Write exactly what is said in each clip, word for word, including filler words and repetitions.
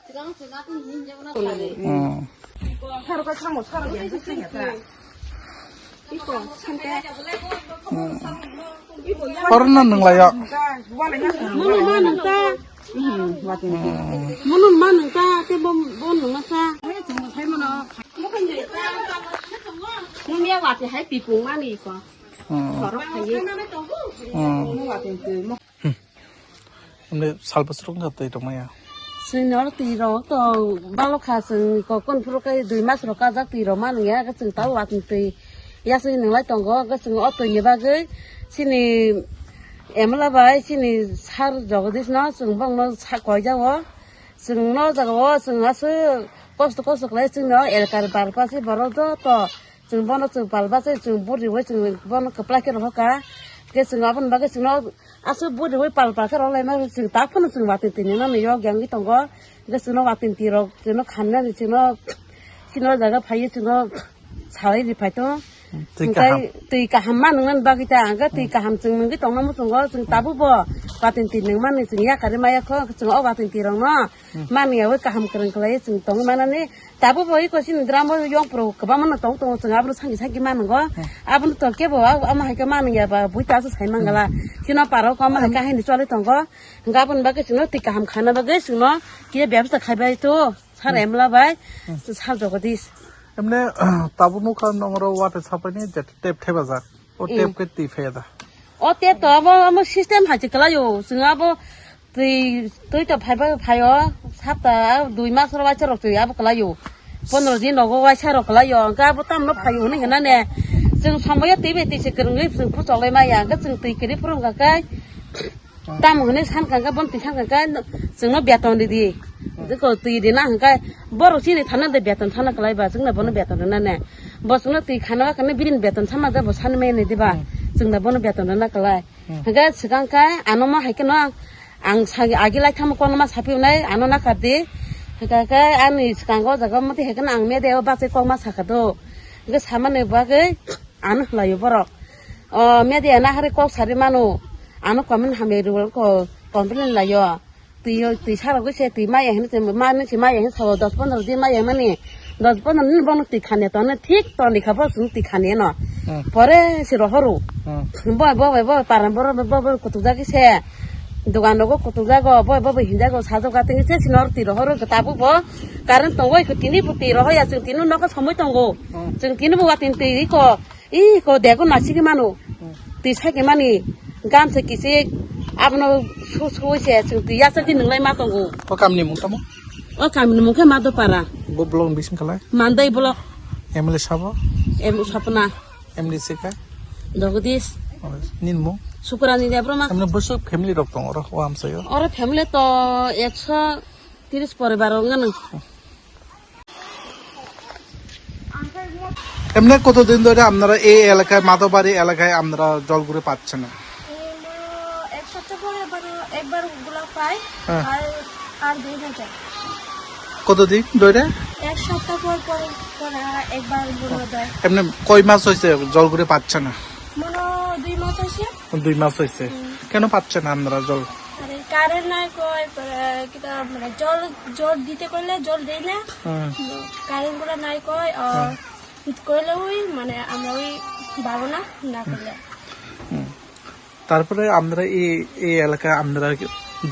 Hmm. Hmm. Oro no nung lai o. Mono ma nung ta. Hmm. Mono ma nung ta, te bo, bo nung ma sa. Nung ya wati hai pipung mani ko. Hmm. Borok hai. Hmm. Himle sal bwswk wngkha twi rwmaya? Chwngni oro twi rok to balok kha, chwng kokon phuru khe dui mas rok kajak twi rok mani ya, chwng tabuk watwi twi yaswi nwnglai tongo, chwng o twi ni bagwi chini M L A bai chini sir Jagadish no chwng bokno sa koi jago, chwng no jaga o chwng aswk kosto kosto khlai chwngno elkar barpa se borok joto. Chwng bono chwng pal bachai chwng buriwi chwng bono kwplai khe rohor kha. Hwnkhe chwng aboni bagwi chwngno aswk buriwi pal pal khe rohor laima chwng ta phano chwng watwi twi nwngnani yok yang wngwi tongo. Hwnkhe chwngno watwi twi rok chwngno khamnani chwngno chini o jaga phaiwi chwngno salai ri phai tongo. Twi kaham. Hwnkhe twi kaham ma nwngnani bagwi ta hwnkhe twi kaham chwng nungwi tongna muchungo chwng tabukbo watwi twi nungmani chwng yakarwi maya kho chwng o watwi twi rokno. Hmm. Mani yawi kaham kwrwng khlai chwng tongwi manani. Tabuk bo iko chini drama yong pro kwbangma no tong tongo, chwng abono sanki sanki manango. Hmm. Abono to kebo abo, amo hai khe manang ya ba, buita aswk sai mangala. Hmm. Chino paro ko amo hai khe haini choli tongo. Hwnkhe aboni bagwi chwngno twi kaham khana bagwi chwngno kiye bebsa khai bai to, sar Hmm. M L A bai, Hmm. sar Jagadish. Emne, tabuk nukha nongro wate sapaini je tep thebajak. O tep Hmm. khe twi phaiya da? O tep to abo, amo system hai se kwlaio. Chwng abo twi, twi to phaiba phaio. Sapta dui mas oro waisa rok twi abo kwlaio. Pondro din rogo waisa rok kwlaio. Hwnkhe abo tamno phaio hwnwi hwnane. Chwng somoyo twi bai twi se kwrwngwi chwng phucholai maya. Hwnkhe chwng twi kwrwi phuru wngkha khe. Tamo hwnwi sankha khe, bono twi sankha khe, chwngno beton ridi. Diko twi rina hwnkhe, borok chini thana de beton thana kwlai ba, chwngno bono beton rina ne. Bo chwngno twi khana khe, bini beton sama de bo sani mai nai diba. Hmm. Chwngno bono beton rina kwlai. Hmm. Hwnkhe swkang khe, ano ma hai kheno, ang sagi agi lai thamo kono ma sapi unai, ano nakar di. Hwnkhe khe ani swkango o jaga mati hai kheno ang media o bachai kok ma sakha do. Hwnkhe samani bagwi, Ano khlaio borok. O media na hari kok sari mano. Ano comment hamya rwko complain laio. Twi, twi sarok se twi maya hino twi mano se maya hino sao dos pondro din maya mani. Dos pondro din bono twi khane to ne thik to likha bo sung twi khane no. Hmm. Pore se rohoro. Hmm. Bo, bo, bo, bo, param boro, bo, bo, kutuk jagi se. Dogan rogo kutuk jago, bo, bo, bo, hinjago, sajok gati se sinor twi rohoro tabu bo. Current tongo iko tini bo twi rohoya chwng tini nokho somoi tongo. Hmm. Chwng tini bo watini twi iko. Ih, ko dego nasigi mano. Hmm. Twi sagi mani, gamsa kisik, abono su su se, chwng twi yasa di nwnglai ma tongo. O kamni mung tamo? O kamni mung khe Madopara. Bo block bising khalai? Mandai block. M L A sabo? M Sapna. M D C kha? Jagadish. Oh, nin mung? Sukrani Debbarma. Emne bwswk family rok tong oro, o amsayo? Oro family to ekso tris poribar rok ngano. এমনি কতদিন ধরে আপনারা এই এলাকায়, মাধববাড়ি এলাকায় আপনারা জল ঘুরে পাচ্ছেন না? এই হলো এক সপ্তাহ পরে আবার একবার গুলা পাই, হ্যাঁ। আর, আর দিন হয়ে যায়। কতদিন ধরে? এক সপ্তাহ পর পর, পরে একবার গুলা দেয়। এমনি কয় মাস হয়েছে জল ঘুরে পাচ্ছে না? মনে হয় দুই মাস হয়েছে। দুই মাস হয়েছে। হুম। কেন পাচ্ছে না আপনারা জল? আরে কারেন্ট নাই কয়, পরে কিতা মানে জল, জল দিতে কইলে জল দেই না। হুম। কারেন্ট গুলা নাই কয়, আর হুম। হিট কইলে ওই মানে আমরা ওই বারো না, না করলে। হুম। তারপরে আপনারা এই, এই এলাকায় আপনারা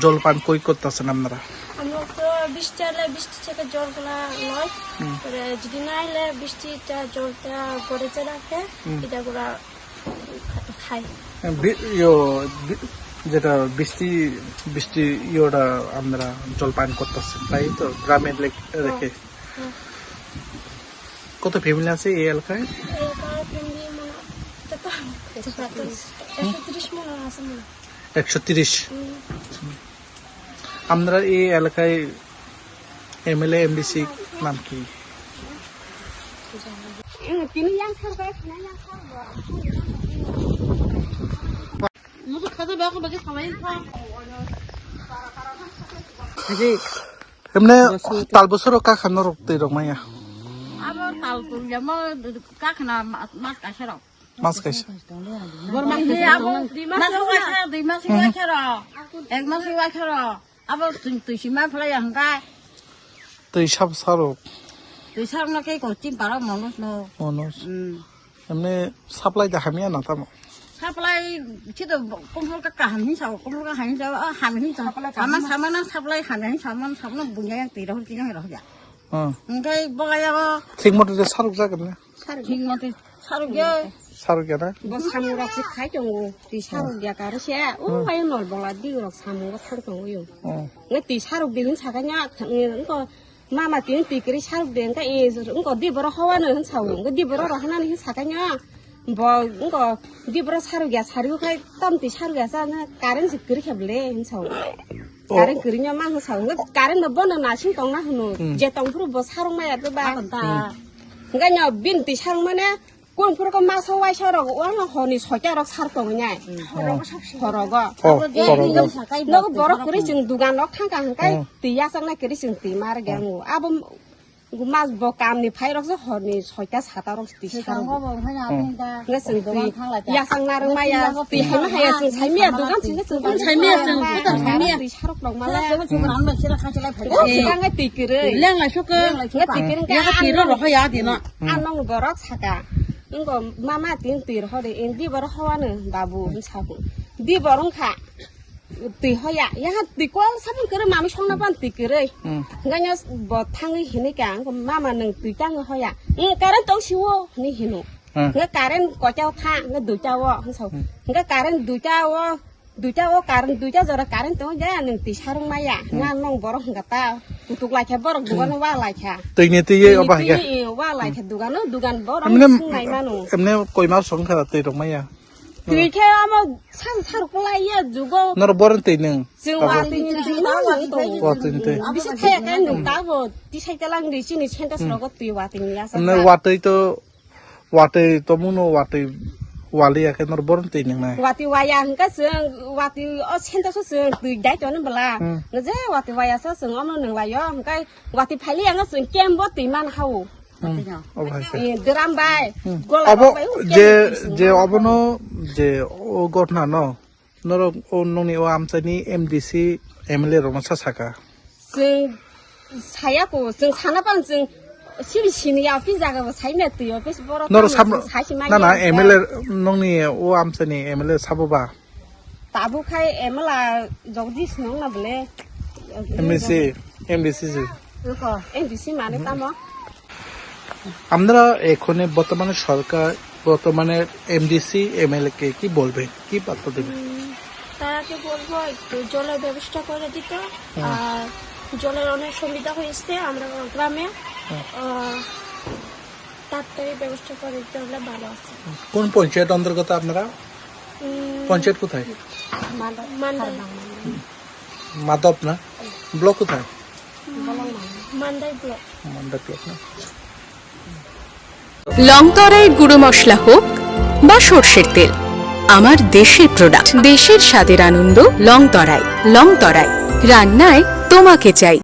জল পান কই করতেছেন আপনারা? আমরা তো বৃষ্টি আলে বৃষ্টি থেকে জলগুলা লয়, হুম। পরে যদি না আইলে বৃষ্টিটা জলটা গড়ে যে রাখে, হুম। এটা গুলা খাই। বি-, ইয়ো, বি-, যেটা বৃষ্টি, বৃষ্টি ইয়েটা আপনারা জল পান করতেছেন, তাই তো? গ্রামের লেক-, রেখে। হুম। কত ফ্যামিলি আছে এই এলাকায়? এই এলাকায় ফ্যামিলি মনে হয় কত? একশো তিরিশ মনে হয় আছে মনে হয়। একশো তিরিশ? হুম। আপনারা এই এলাকায় এমএলএ, এমডিসি নাম কি? Abo tal bosoro kakhano rok twi rok maya. Abo tal ya mo kakhna mas kaisa rok. Mas kaisa. Mas waisa, dui mas waisa ro. Ek mas waisa ro. Abo twi, twi sima phalai ya hwnkhe. Twi sab sarok. Twi sarok no khe ko tin para monos no. Monos. Hmm. Emne supply da hamya na tamo? Supply chito kongkol ka kaham hin sa, kongkol ka hin sa, ah, ham hin sa. Supply kaham. Ama sama na supply ham hin sama, sama na bunya yang twi roh, twi roh ya. Hmm. Engkai boga ya go. Thik mote de sarok jagan na? Thik mote sarok ya. Sarok ya na? Bo samung rok se khai tongo. Twi sarok ya karo se. O, hmm, ayo nol bola di rok samung rok thang tongo yo. Hmm. Nge twi sarok di hin sakanya, nge ko mama twi twi kri sarok de, nge e, nge di boro hawa no hin sao. Nge di boro rohana hin sakanya. Bo wngko di borok sarok ya, sarok khai tam twi sarok ya sa na current se kwrwi khe bwle hin sao. Oh. Current kwrwi no ma hin sao. Wngkha current no bono nasing tong na hwno. Hmm. Je tong phuru bo sarok maya twi ba. Hmm. Wngkha no bini twi sarok mane kun phuru ko masa waisa rok wngkha horni soita rok sar tong nai. Hmm. Horogo. Oh, horogo. Nogo borok kwrwi chwng dugan rok thang kha hwnkhe twi yachak nai kwrwi chwng twi mar ge. Hmm. Abo Mas bo kamni phai rok se horni soita sata rok twi saro. Swkango bo wngkha na. Hmm. Hwnga chwng twi yasang narwk maya, twi hama haya chwng sai miya, dogan sing chwng twi sai miya, chwng sai miya. Twi sarok rok mala. Chwng rang bai sira kha chalai phai. O swkango twi kwrwi. Leng lai sok. Leng lai sok. Twi kwrwi. Yaga twi ro roho ya di no. Anong borok saka. Ngo mama tin twi roho de, indi borok hawano babu hin sabu. Di borok kha. Twi hoya, yaha twi kol samung kwrwi mami songna ban twi kwrwi. Hmm. Hwnkhai no bo thangwi hinwi ka, "Mama nwng twi tangwi hoya." "Nwng current tong siwo," hinwi hino. Hmm. Hwnkhai current koita o tha, hwnkhai duita o, hwnsa. Hmm. Hwnkhai current duita o, duita o current duita jora current tong ja, nwng twi sarung maya. Hmm. Nga nong borok hwnga ta, kutuk lai kha borok dugan wa lai kha. Twi ni twi ye oba hwnga. Twi ni twi ye wa lai kha dugan o, dugan borok swng nai mano. Emne koi mas song kha twi rok maya. Twi khe omo sal sal kwlai ya jugo. Noro boron twi nwng. Chwng watwi ni twi ma nwng tongo. Watwi ni twi. Bisi thaya khe nwng tabo tisai telang di chini senta srogo twi watwi ni yasa. Nwng watwi to, watwi to muno watwi wali ya khe noro boron twi nwng nai. Watwi waya hwnkha chwng watwi o senta so chwng twi dai tono bwla. Hmm. Nje watwi waya sa chwng omo nwng lai yo hwnkhe watwi phaili ya chwng kembo twi man hao. Hmm. Obo hai khe. Eh, drum bai, hmm, gola abo rok bai, je, je obono je o gotna no, norok o nongni o amchaini M D C, M L A rokno sa saka. Chwng saya ko, chwng sana pan chwng sini sini ya office jaga bo sai me twi office borok. Norok tamo sam-, chwng sai si na, na, maya. M L A nongni o amchaini M L A sabo ba? Tabuk khai M L A Jagdish nong na bole. M D C, M D C si. Ruko, M D C mane tamo? আপনারা এখানে বর্তমানে সরকার, বর্তমানে MDC, MLA কে কি বলবেন, কি বার্তা দেবেন? উম, তারাকে বলবো একটু জলের ব্যবস্থা করে দিতে। হুম। আর জলের অনেক সুবিধা হয়েছে আমরা গ্রামে। হুম। আহ, তাড়াতাড়ি ব্যবস্থা করে দিতে হলে ভালো আছে। কোন পঞ্চায়েত অন্তর্গত আপনারা? উম, পঞ্চায়েত কোথায়? মান্দাই। মান্দাই। মাধব না? ব্লক কোথায়? মান্দাই ব্লক। মান্দাই ব্লক না? লং তরাই গুঁড়ো মশলা হোক বা সর্ষের তেল, আমার দেশের প্রোডাক্ট, দেশের স্বাদের আনন্দ। লং তরাই, লং তরাই, রান্নায় তোমাকে চাই।